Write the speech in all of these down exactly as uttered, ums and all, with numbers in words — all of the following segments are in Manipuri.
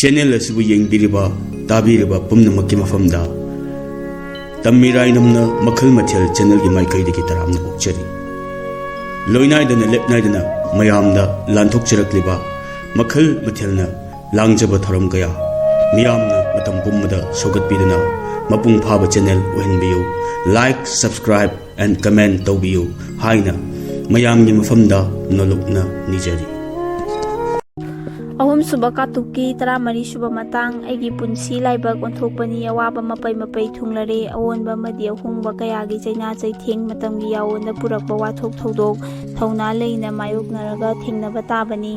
ꯆꯦꯅꯦꯜ ꯑꯁꯤꯕꯨ ꯌꯦꯡꯕꯤꯔꯤꯕ, ꯇꯥꯕꯤꯔꯤꯕ ꯄꯨꯝꯅꯃꯛꯀꯤ ꯃꯐꯝꯗ ꯇꯝꯃꯤꯔꯥꯏꯅꯝꯅ ꯃꯈꯜ ꯃꯊꯦꯜ ꯆꯦꯅꯦꯜꯒꯤ ꯃꯥꯏꯀꯩꯗꯒꯤ ꯇꯔꯥꯝꯅ ꯑꯣꯛꯆꯔꯤ꯫ ꯂꯣꯏꯅꯥꯏꯗꯅ ꯂꯦꯞꯅꯥꯏꯗꯅ ꯃꯌꯥꯝꯗ ꯂꯥꯟꯊꯣꯛꯆꯔꯛꯂꯤꯕ ꯃꯈꯜ ꯃꯊꯦꯜꯅ ꯂꯥꯡꯖꯕ ꯊꯧꯔꯝ ꯀꯌꯥ ꯃꯤꯌꯥꯝꯅ ꯃꯇꯝ ꯄꯨꯝꯕꯗ ꯁꯧꯒꯠꯄꯤꯗꯨꯅ ꯃꯄꯨꯡ ꯐꯥꯕ channel ꯑꯣꯏꯍꯟꯕꯤꯌꯨ꯫ Like, subscribe and comment ꯇꯧꯕꯤꯌꯨ ꯍꯥꯏꯅ ꯃꯌꯥꯝꯒꯤ ꯃꯐꯝꯗ ꯅꯣꯂꯨꯛꯅ ꯅꯤꯖꯔꯤ꯫ ꯑꯍꯨꯝꯁꯨꯕ ꯀꯥꯡꯂꯨꯞꯀꯤ ꯇꯔꯥꯃꯔꯤ ꯁꯨꯕ ꯃꯇꯥꯡ꯫ ꯑꯩꯒꯤ ꯄꯨꯟꯁꯤ ꯂꯥꯏꯕꯛ ꯑꯣꯟꯊꯣꯛꯄꯅꯤ꯫ ꯑꯋꯥꯕ ꯃꯄꯩ ꯃꯄꯩ ꯊꯨꯡꯂꯔꯦ꯫ ꯑꯑꯣꯟꯕ ꯑꯃꯗꯤ ꯑꯍꯣꯡꯕ ꯀꯌꯥꯒꯤ ꯆꯩꯅꯥ ꯆꯩꯊꯦꯡ, ꯃꯇꯝꯒꯤ ꯌꯥꯑꯣꯟꯗ ꯄꯨꯔꯛꯄ ꯋꯥꯊꯣꯛ ꯊꯧꯗꯣꯛ, ꯊꯧꯅꯥ ꯂꯩꯅ ꯃꯥꯌꯣꯛꯅꯔꯒ ꯊꯦꯡꯅꯕ ꯇꯥꯕꯅꯤ꯫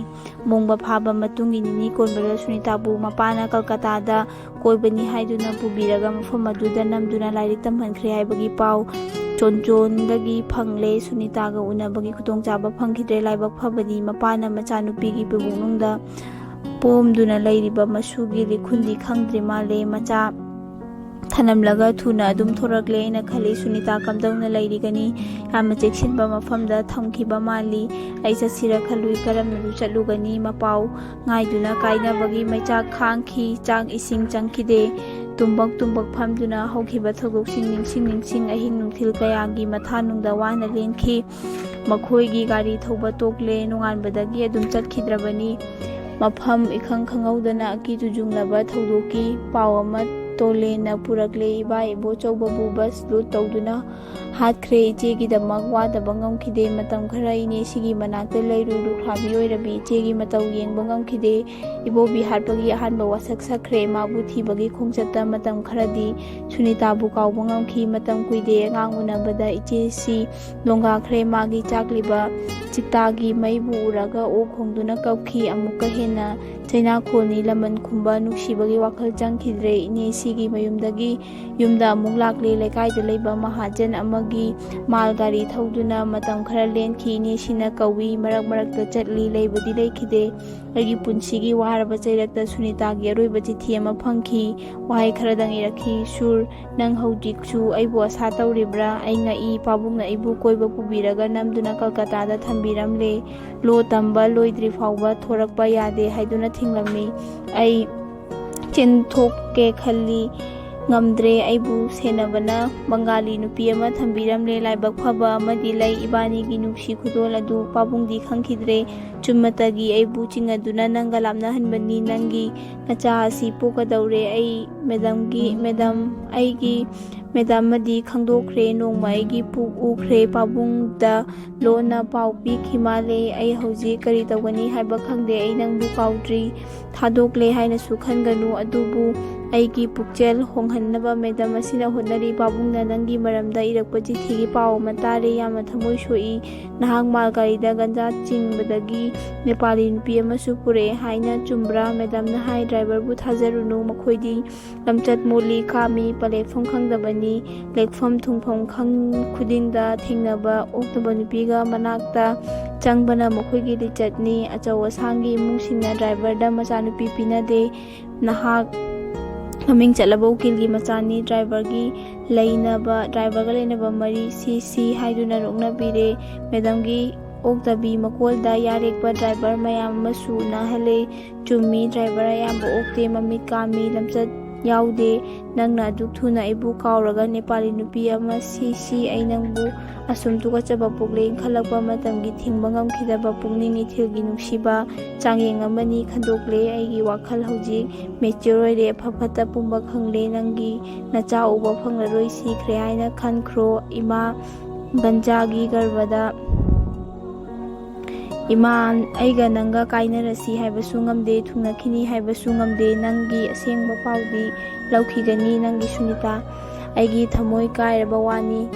ꯃꯣꯡꯕ ꯐꯥꯕ ꯃꯇꯨꯡꯒꯤ ꯅꯤꯅꯤ ꯀꯣꯟꯕꯗ ꯁꯨꯅꯤꯇꯥꯕꯨ ꯃꯄꯥꯅ ꯀꯜꯀꯇꯥꯗ ꯀꯣꯏꯕꯅꯤ ꯍꯥꯏꯗꯨꯅ ꯄꯨꯕꯤꯔꯒ ꯃꯐꯝ ꯑꯗꯨꯗ ꯅꯝꯗꯨꯅ ꯂꯥꯏꯔꯤꯛ ꯇꯝꯍꯟꯈ꯭ꯔꯦ ꯍꯥꯏꯕꯒꯤ ꯄꯥꯎ ꯆꯣꯟꯆꯣꯟꯗꯒꯤ ꯐꯪꯂꯦ꯫ ꯁꯨꯅꯤꯇꯥꯒ ꯎꯅꯕꯒꯤ ꯈꯨꯗꯣꯡꯆꯥꯕ ꯐꯪꯈꯤꯗ꯭ꯔꯦ꯫ ꯂꯥꯏꯕꯛ ꯐꯕꯗꯤ ꯃꯄꯥꯅ ꯃꯆꯥꯅꯨꯄꯤꯒꯤ ꯄꯤꯕꯨꯡꯅꯨꯡꯗ ꯄꯣꯝꯗꯨꯅ ꯂꯩꯔꯤꯕ ꯃꯁꯨꯒꯤ ꯂꯤꯈꯨꯟꯗꯤ ꯈꯪꯗ꯭ꯔꯤ ꯃꯥꯜꯂꯦ꯫ ꯃꯆꯥ ꯊꯅꯝꯂꯒ ꯊꯨꯅ ꯑꯗꯨꯝ ꯊꯣꯔꯛꯂꯦ ꯍꯥꯏꯅ ꯈꯜꯂꯤ꯫ ꯁꯨꯅꯤꯇꯥ ꯀꯝꯗꯧꯅ ꯂꯩꯔꯤꯒꯅꯤ? ꯌꯥꯝꯅ ꯆꯦꯛꯁꯤꯟꯕ ꯃꯐꯝꯗ ꯊꯝꯈꯤꯕ ꯃꯥꯜꯂꯤ꯫ ꯑꯩ ꯆꯠꯁꯤꯔ ꯈꯜꯂꯨꯏ, ꯀꯔꯝꯅ ꯆꯠꯂꯨꯒꯅꯤ? ꯃꯄꯥꯎ ꯉꯥꯏꯗꯨꯅ ꯀꯥꯏꯅꯕꯒꯤ ꯃꯩꯆꯥꯛ ꯈꯥꯡꯈꯤ꯫ ꯆꯥꯛ ꯏꯁꯤꯡ ꯆꯪꯈꯤꯗꯦ꯫ ꯇꯨꯝꯕꯛ ꯇꯨꯝꯕꯛ ꯐꯝꯗꯨꯅ ꯍꯧꯈꯤꯕ ꯊꯧꯗꯣꯛꯁꯤꯡ ꯅꯤꯡꯁꯤꯡ ꯅꯤꯡꯁꯤꯡ ꯑꯍꯤꯡ ꯅꯨꯡꯊꯤꯜ ꯀꯌꯥꯒꯤ ꯃꯊꯥꯅꯨꯡꯗ ꯋꯥꯅ ꯂꯦꯟꯈꯤ꯫ ꯃꯈꯣꯏꯒꯤ ꯒꯥꯔꯤ ꯊꯧꯕ ꯇꯣꯛꯂꯦ꯫ ꯅꯣꯡꯉꯥꯟꯕꯗꯒꯤ ꯑꯗꯨꯝ ꯆꯠꯈꯤꯗ꯭ꯔꯕꯅꯤ꯫ ꯃꯐꯝ ꯏꯈꯪ ꯈꯪꯍꯧꯗꯅ ꯑꯀꯤ ꯇꯨꯖꯨꯡꯂꯕ ꯊꯧꯗꯣꯛꯀꯤ ꯄꯥꯎ ꯑꯃ ꯇꯣꯂꯦꯟꯅ ꯄꯨꯔꯛꯂꯦ꯫ ꯏꯕꯥ ꯏꯕꯣꯆꯧꯕꯕꯨ ꯕꯁ ꯂꯣꯗ ꯇꯧꯗꯨꯅ ꯍꯥꯠꯈ꯭ꯔꯦ꯫ ꯏꯆꯦꯒꯤꯗꯃꯛ ꯋꯥꯗꯕ ꯉꯝꯈꯤꯗꯦ꯫ ꯃꯇꯝ ꯈꯔ ꯏꯅꯦꯁꯤꯒꯤ ꯃꯅꯥꯛꯇ ꯂꯩꯔꯨꯏ꯫ ꯂꯨꯈ꯭ꯔꯥꯕꯤ ꯑꯣꯏꯔꯕꯤ ꯏꯆꯦꯒꯤ ꯃꯇꯧ ꯌꯦꯡꯕ ꯉꯝꯈꯤꯗꯦ꯫ ꯏꯕꯣꯕꯤ ꯍꯥꯠꯄꯒꯤ ꯑꯍꯥꯟꯕ ꯋꯥꯁꯛ ꯁꯛꯈ꯭ꯔꯦ꯫ ꯃꯥꯕꯨ ꯊꯤꯕꯒꯤ ꯈꯣꯡꯆꯠꯇ ꯃꯇꯝ ꯈꯔꯗꯤ ꯁꯨꯅꯤꯇꯥꯕꯨ ꯀꯥꯎꯕ ꯉꯝꯈꯤ꯫ ꯃꯇꯝ ꯀꯨꯏꯗꯦ꯫ ꯑꯉꯥꯡ ꯎꯅꯕꯗ ꯏꯆꯦꯁꯤ ꯂꯣꯡꯒꯥꯈ꯭ꯔꯦ꯫ ꯃꯥꯒꯤ ꯆꯥꯛꯂꯤꯕ ꯆꯤꯛꯇꯥꯒꯤ ꯃꯩꯕꯨ ꯎꯔꯒ ꯑꯣꯛ ꯈꯣꯡꯗꯨꯅ ꯀꯞꯈꯤ꯫ ꯑꯃꯨꯛꯀ ꯍꯦꯟꯅ ꯆꯩꯅꯥꯈꯣꯜꯅꯤ꯫ ꯂꯃꯟ ꯈꯨꯝꯕ ꯅꯨꯡꯁꯤꯕꯒꯤ ꯋꯥꯈꯜ ꯆꯪꯈꯤꯗ꯭ꯔꯦ꯫ ꯏꯅꯦꯁꯤꯒꯤ ꯃꯌꯨꯝꯗꯒꯤ ꯌꯨꯝꯗ ꯑꯃꯨꯛ ꯂꯥꯛꯂꯦ꯫ ꯂꯩꯀꯥꯏꯗ ꯂꯩꯕ ꯃꯍꯥꯖꯟ ꯑꯃꯒꯤ ꯒꯤ ꯃꯥꯜ ꯒꯥꯔꯤ ꯊꯧꯗꯨꯅ ꯃꯇꯝ ꯈꯔ ꯂꯦꯟꯈꯤ꯫ ꯏꯅꯦ ꯁꯤꯅ ꯀꯧꯏ, ꯃꯔꯛ ꯃꯔꯛꯇ ꯆꯠꯂꯤ, ꯂꯩꯕꯗꯤ ꯂꯩꯈꯤꯗꯦ꯫ ꯑꯩꯒꯤ ꯄꯨꯟꯁꯤꯒꯤ ꯋꯥꯔꯕ ꯆꯩꯔꯛꯇ ꯁꯨꯅꯤꯇꯥꯒꯤ ꯑꯔꯣꯏꯕ ꯆꯤꯊꯤ ꯑꯃ ꯐꯪꯈꯤ꯫ ꯋꯥꯍꯩ ꯈꯔꯗꯪ ꯏꯔꯛꯈꯤ, "ꯁꯨꯔ, ꯅꯪ ꯍꯧꯖꯤꯛꯁꯨ ꯑꯩꯕꯨ ꯑꯁꯥ ꯇꯧꯔꯤꯕ꯭ꯔꯥ?" ꯑꯩ ꯉꯛꯏ꯫ ꯄꯥꯕꯨꯡꯅ ꯑꯩꯕꯨ ꯀꯣꯏꯕ ꯄꯨꯕꯤꯔꯒ ꯅꯝꯗꯨꯅ ꯀꯜꯀꯇꯥꯗ ꯊꯝꯕꯤꯔꯝꯂꯦ꯫ ꯂꯣ ꯇꯝꯕ ꯂꯣꯏꯗ꯭ꯔꯤ ꯐꯥꯎꯕ ꯊꯣꯔꯛꯄ ꯌꯥꯗꯦ ꯍꯥꯏꯗꯨꯅ ꯊꯤꯡꯂꯝꯃꯤ꯫ ꯑꯩ ꯆꯦꯟꯊꯣꯛꯀꯦ ꯈꯜꯂꯤ꯫ ꯉꯝꯗ꯭ꯔꯦ, ꯑꯩꯕꯨ ꯁꯦꯟꯅꯕꯅ ꯕꯪꯒꯥꯂꯤ ꯅꯨꯄꯤ ꯑꯃ ꯊꯝꯕꯤꯔꯝꯂꯦ꯫ ꯂꯥꯏꯕꯛ ꯐꯕ ꯑꯃꯗꯤ ꯂꯩ꯫ ꯏꯕꯥꯅꯤꯒꯤ ꯅꯨꯡꯁꯤ ꯈꯨꯗꯣꯜ ꯑꯗꯨ ꯄꯥꯕꯨꯡꯗꯤ ꯈꯪꯈꯤꯗ꯭ꯔꯦ꯫ ꯆꯨꯝꯃꯇꯒꯤ ꯑꯩꯕꯨ ꯆꯤꯡꯅꯗꯨꯅ ꯅꯪꯒ ꯂꯥꯞꯅꯍꯟꯕꯅꯤ꯫ ꯅꯪꯒꯤ ꯅꯆꯥ ꯑꯁꯤ ꯄꯣꯛꯀꯗꯧꯔꯦ꯫ ꯑꯩ ꯃꯦꯗꯝꯒꯤ, ꯃꯦꯗꯝ, ꯑꯩꯒꯤ ꯃꯦꯗꯥꯝ ꯑꯃꯗꯤ ꯈꯪꯗꯣꯛꯈ꯭ꯔꯦ꯫ ꯅꯣꯡꯃ ꯑꯩꯒꯤ ꯄꯨꯛ ꯎꯈ꯭ꯔꯦ꯫ ꯄꯥꯕꯨꯡꯗ ꯂꯣꯟꯅ ꯄꯥꯎ ꯄꯤꯈꯤ ꯃꯥꯜꯂꯦ꯫ ꯑꯩ ꯍꯧꯖꯤꯛ ꯀꯔꯤ ꯇꯧꯒꯅꯤ ꯍꯥꯏꯕ ꯈꯪꯗꯦ꯫ ꯑꯩ ꯅꯪꯕꯨ ꯀꯥꯎꯗ꯭ꯔꯤ꯫ ꯊꯥꯗꯣꯛꯂꯦ ꯍꯥꯏꯅꯁꯨ ꯈꯟꯒꯅꯨ꯫ ꯑꯗꯨꯕꯨ ꯑꯩꯒꯤ ꯄꯨꯛꯆꯦꯜ ꯍꯣꯡꯍꯟꯅꯕ ꯃꯦꯗꯥꯝ ꯑꯁꯤꯅ ꯍꯣꯠꯅꯔꯤ꯫ ꯄꯥꯕꯨꯡꯅ ꯅꯪꯒꯤ ꯃꯔꯝꯗ ꯏꯔꯛꯄ ꯆꯤꯊꯤꯒꯤ ꯄꯥꯎ ꯑꯃ ꯇꯥꯔꯦ꯫ ꯌꯥꯝꯅ ꯊꯃꯣꯏ ꯁꯣꯛꯏ꯫ ꯅꯍꯥꯛ ꯃꯥꯜ ꯒꯥꯔꯤꯗ ꯒꯟꯖꯥ ꯆꯤꯡꯕꯗꯒꯤ ꯅꯦꯄꯥꯂꯤ ꯅꯨꯄꯤ ꯑꯃꯁꯨ ꯄꯨꯔꯛꯑꯦ ꯍꯥꯏꯅ ꯆꯨꯝꯕ꯭ꯔꯥ? ꯃꯦꯗꯥꯝꯅ ꯍꯥꯏ, "ꯗ꯭ꯔꯥꯏꯚꯔꯕꯨ ꯊꯥꯖꯔꯨꯅꯨ꯫ ꯃꯈꯣꯏꯗꯤ ꯂꯝꯆꯠ ꯃꯣꯠꯂꯤ, ꯈꯥꯝꯃꯤ, ꯄꯂꯦꯠꯐꯝ ꯈꯪꯗꯕꯅꯤ꯫ ꯂꯦꯛꯐꯝ ꯊꯨꯡꯐꯝ ꯈꯪ ꯈꯨꯗꯤꯡꯗ ꯊꯦꯡꯅꯕ ꯑꯣꯛꯇꯕ ꯅꯨꯄꯤꯒ ꯃꯅꯥꯛꯇ ꯆꯪꯕꯅ ꯃꯈꯣꯏꯒꯤ ꯂꯤꯆꯠꯅꯤ꯫ ꯑꯆꯧ ꯑꯁꯥꯡꯒꯤ ꯏꯃꯨꯡꯁꯤꯡꯅ ꯗ꯭ꯔꯥꯏꯚꯔꯗ ꯃꯆꯥꯅꯨꯄꯤ ꯄꯤꯅꯗꯦ꯫ ꯅꯍꯥꯛ ꯃꯃꯤꯡ ꯆꯠꯂꯕ ꯎꯀꯤꯜꯒꯤ ꯃꯆꯥꯅꯤ꯫ ꯗ꯭ꯔꯥꯏꯚꯔꯒꯤ ꯂꯩꯅꯕ, ꯗ꯭ꯔꯥꯏꯚꯔꯒ ꯂꯩꯅꯕ ꯃꯔꯤ ꯁꯤ ꯁꯤ ꯍꯥꯏꯗꯨꯅ ꯅꯣꯛꯅꯕꯤꯔꯦ꯫ ꯃꯦꯗꯥꯝꯒꯤ ꯑꯣꯛꯇꯕꯤ ꯃꯀꯣꯜꯗ ꯌꯥꯔꯦꯛꯄ ꯗ꯭ꯔꯥꯏꯚꯔ ꯃꯌꯥꯝ ꯑꯃꯁꯨ ꯎꯅꯍꯜꯂꯦ꯫ ꯆꯨꯝꯃꯤ, ꯗ꯭ꯔꯥꯏꯚꯔ ꯑꯌꯥꯝꯕ ꯑꯣꯛꯇꯦ, ꯃꯃꯤꯠ ꯀꯥꯝꯃꯤ, ꯂꯝꯆꯠ ꯌꯥꯎꯗꯦ꯫ ꯅꯪꯅ ꯑꯗꯨꯛ ꯊꯨꯅ ꯑꯩꯕꯨ ꯀꯥꯎꯔꯒ ꯅꯦꯄꯥꯂꯤ ꯅꯨꯄꯤ ꯑꯃ ꯁꯤ ꯁꯤ ꯑꯩ ꯅꯪꯕꯨ ꯑꯁꯨꯝ ꯇꯨꯀꯠꯆꯕ ꯄꯣꯛꯂꯦ ꯏꯟꯈꯠꯂꯛꯄ ꯃꯇꯝꯒꯤ ꯊꯤꯡꯕ ꯉꯝꯈꯤꯗꯕ ꯄꯨꯛꯅꯤꯡ ꯏꯊꯤꯜꯒꯤ ꯅꯨꯡꯁꯤꯕ ꯆꯥꯡꯌꯦꯡ ꯑꯃꯅꯤ꯫ ꯈꯟꯗꯣꯛꯂꯦ꯫ ꯑꯩꯒꯤ ꯋꯥꯈꯜ ꯍꯧꯖꯤꯛ ꯃꯦꯆ꯭ꯌꯣꯔ ꯑꯣꯏꯔꯦ꯫ ꯑꯐ ꯐꯠꯇ ꯄꯨꯝꯕ ꯈꯪꯂꯦ꯫ ꯅꯪꯒꯤ ꯅꯆꯥ ꯎꯕ ꯐꯪꯂꯔꯣꯏ, ꯁꯤꯈ꯭ꯔꯦ ꯍꯥꯏꯅ ꯈꯟꯈ꯭ꯔꯣ꯫ ꯏꯃꯥ ꯒꯟꯖꯥꯒꯤ ꯒꯔꯚꯗ ꯏꯃꯥ, ꯑꯩꯒ ꯅꯪꯒ ꯀꯥꯏꯅꯔꯁꯤ ꯍꯥꯏꯕꯁꯨ ꯉꯝꯗꯦ, ꯊꯨꯡꯅꯈꯤꯅꯤ ꯍꯥꯏꯕꯁꯨ ꯉꯝꯗꯦ꯫ ꯅꯪꯒꯤ ꯑꯁꯦꯡꯕ ꯄꯥꯎꯗꯤ ꯂꯧꯈꯤꯒꯅꯤ, ꯅꯪꯒꯤ ꯁꯨꯅꯤꯇꯥ꯫ ꯑꯩꯒꯤ ꯊꯃꯣꯏ ꯀꯥꯏꯔꯕ ꯋꯥꯅꯤ꯫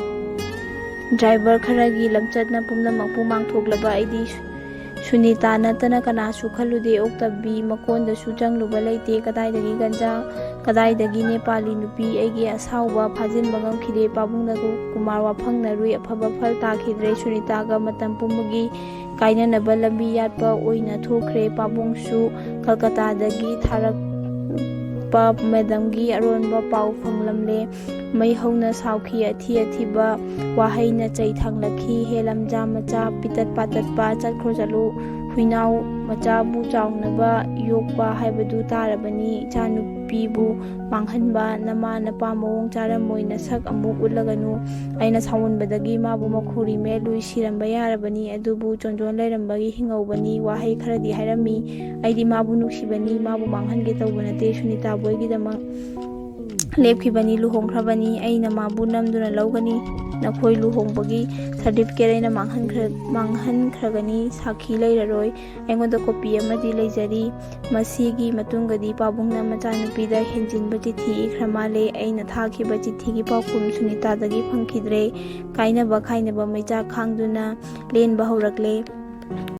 ꯗ꯭ꯔꯥꯏꯚꯔ ꯈꯔꯒꯤ ꯂꯝꯆꯠꯅ ꯄꯨꯝꯅꯃꯛꯄꯨ ꯃꯥꯡꯊꯣꯛꯂꯕ ꯑꯩꯗꯤ ꯁꯨꯅꯤꯇꯥ ꯅꯠꯇꯅ ꯀꯅꯥꯁꯨ ꯈꯜꯂꯨꯗꯦ꯫ ꯑꯣꯛꯇꯕꯤ ꯃꯀꯣꯟꯗꯁꯨ ꯆꯪꯂꯨꯕ ꯂꯩꯇꯦ꯫ ꯀꯗꯥꯏꯗꯒꯤ ꯒꯟꯖꯥ ꯀꯗꯥꯏꯗꯒꯤ ꯅꯦꯄꯥꯂꯤ ꯅꯨꯄꯤ ꯑꯩꯒꯤ ꯑꯁꯥꯎꯕ ꯐꯥꯖꯤꯟꯕ ꯉꯝꯈꯤꯗꯦ꯫ ꯄꯥꯕꯨꯡꯅ ꯀꯨꯃꯥꯔ ꯋꯥꯐꯪꯅꯔꯨꯏ꯫ ꯑꯐꯕ ꯐꯜ ꯇꯥꯈꯤꯗ꯭ꯔꯦ꯫ ꯁꯨꯅꯤꯇꯥꯒ ꯃꯇꯝ ꯄꯨꯝꯕꯒꯤ ꯀꯥꯏꯅꯅꯕ ꯂꯝꯕꯤ ꯌꯥꯠꯄ ꯑꯣꯏꯅ ꯊꯣꯛꯈ꯭ꯔꯦ꯫ ꯄꯥꯕꯨꯡꯁꯨ ꯀꯜꯀꯇꯥꯗꯒꯤ ꯊꯥꯔꯛꯄ ꯃꯦꯗꯝꯒꯤ ꯑꯔꯣꯟꯕ ꯄꯥꯎ ꯐꯪꯂꯝꯂꯦ꯫ ꯃꯩ ꯍꯧꯅ ꯁꯥꯎꯈꯤ꯫ ꯑꯊꯤ ꯑꯊꯤꯕ ꯋꯥꯍꯩꯅ ꯆꯩ ꯊꯥꯡꯂꯛꯈꯤ꯫ "ꯍꯦ ꯂꯝꯖꯥ ꯃꯆꯥ, ꯄꯤꯇꯠ ꯄꯥꯇꯠꯄ, ꯆꯠꯈ꯭ꯔꯣ ꯆꯠꯂꯨ꯫ ꯍꯨꯏꯅꯥꯎ ꯃꯆꯥꯕꯨ ꯆꯥꯎꯅꯕ ꯌꯣꯛꯄ ꯍꯥꯏꯕꯗꯨ ꯇꯥꯔꯕꯅꯤ꯫ ꯏꯆꯥꯅꯨꯄꯤꯕꯨ ꯃꯥꯡꯍꯟꯕ, ꯅꯃꯥ ꯅꯄꯥ ꯃꯑꯣꯡ ꯆꯥꯔꯝꯃꯣꯏ, ꯅꯁꯛ ꯑꯃꯨꯛ ꯎꯠꯂꯒꯅꯨ꯫ ꯑꯩꯅ ꯁꯥꯎꯃꯟꯕꯗꯒꯤ ꯃꯥꯕꯨ ꯃꯈꯨꯔꯤ ꯃꯦꯠꯂꯨꯏ꯫ ꯁꯤꯔꯝꯕ ꯌꯥꯔꯕꯅꯤ, ꯑꯗꯨꯕꯨ ꯆꯣꯟꯖꯣꯟ ꯂꯩꯔꯝꯕꯒꯤ ꯍꯤꯡꯍꯧꯕꯅꯤ" ꯋꯥꯍꯩ ꯈꯔꯗꯤ ꯍꯥꯏꯔꯝꯃꯤ꯫ "ꯑꯩꯗꯤ ꯃꯥꯕꯨ ꯅꯨꯡꯁꯤꯕꯅꯤ, ꯃꯥꯕꯨ ꯃꯥꯡꯍꯟꯒꯦ ꯇꯧꯕ ꯅꯠꯇꯦ꯫ ꯁꯨꯅꯤꯇꯥꯕꯨ ꯑꯩꯒꯤꯗꯃꯛ ꯂꯦꯞꯈꯤꯕꯅꯤ, ꯂꯨꯍꯣꯡꯈ꯭ꯔꯕꯅꯤ꯫ ꯑꯩꯅ ꯃꯥꯕꯨ ꯅꯝꯗꯨꯅ ꯂꯧꯒꯅꯤ꯫ ꯅꯈꯣꯏ ꯂꯨꯍꯣꯡꯕꯒꯤ ꯁꯥꯔꯇꯤꯐꯤꯀꯦꯠ ꯑꯩꯅ ꯃꯥꯡꯍꯟꯈ꯭ꯔ-, ꯃꯥꯡꯍꯟꯈ꯭ꯔꯒꯅꯤ꯫ ꯁꯥꯈꯤ ꯂꯩꯔꯔꯣꯏ꯫ ꯑꯩꯉꯣꯟꯗ ꯀꯣꯄꯤ ꯑꯃꯗꯤ ꯂꯩꯖꯔꯤ꯫ ꯃꯁꯤꯒꯤ ꯃꯇꯨꯡꯗꯗꯤ ꯄꯥꯕꯨꯡꯅ ꯃꯆꯥꯅꯨꯄꯤꯗ ꯍꯦꯟꯖꯤꯟꯕ ꯆꯤꯊꯤ ꯏꯈ꯭ꯔ ꯃꯥꯜꯂꯦ꯫ ꯑꯩꯅ ꯊꯥꯈꯤꯕ ꯆꯤꯊꯤꯒꯤ ꯄꯥꯎꯈꯨꯝ ꯁꯨꯅꯤꯇꯥꯗꯒꯤ ꯐꯪꯈꯤꯗ꯭ꯔꯦ꯫ ꯀꯥꯏꯅꯕ ꯈꯥꯏꯅꯕ ꯃꯩꯆꯥꯛ ꯈꯥꯡꯗꯨꯅ ꯂꯦꯟꯕ ꯍꯧꯔꯛꯂꯦ꯫